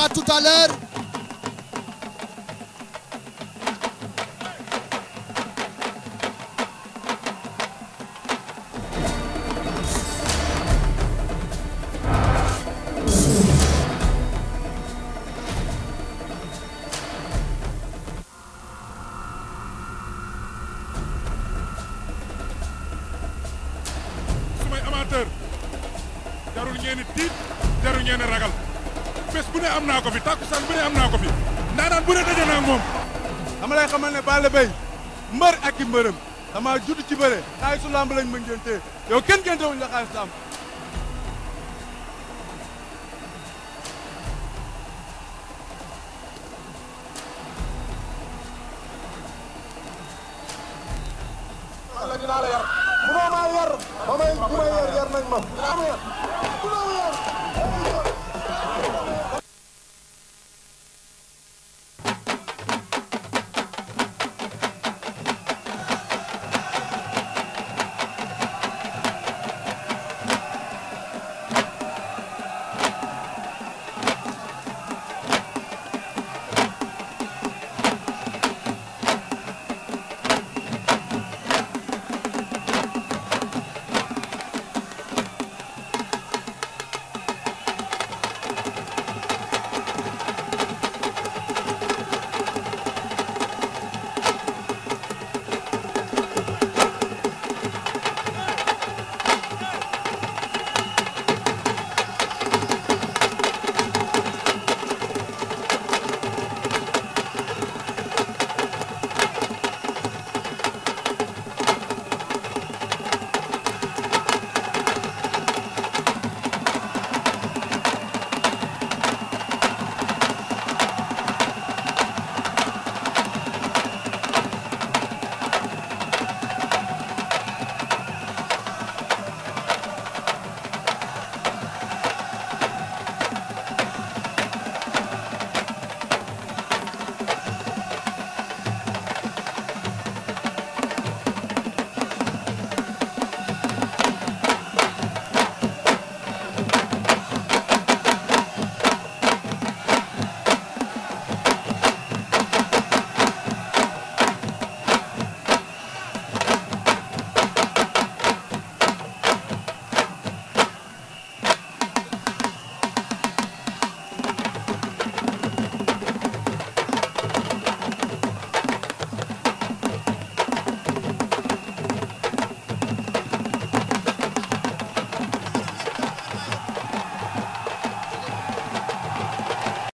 À tout à l'heure. jarul ngeen tiit jarul ngeen ragal bés bu ne am naa ko fi takkusaan bu ne am naa ko fi ndaanaan bu ne daje naa moom. dama lay xamal ne Balla Beye mbër ak i mbërëm dama judd ci bëre xaalisu lamb lañ ma ngéntee yow kenn ngéntewuñ la xaalis lamb. Balla dinaa la yar munoo maa yar ba may yar nañ ma.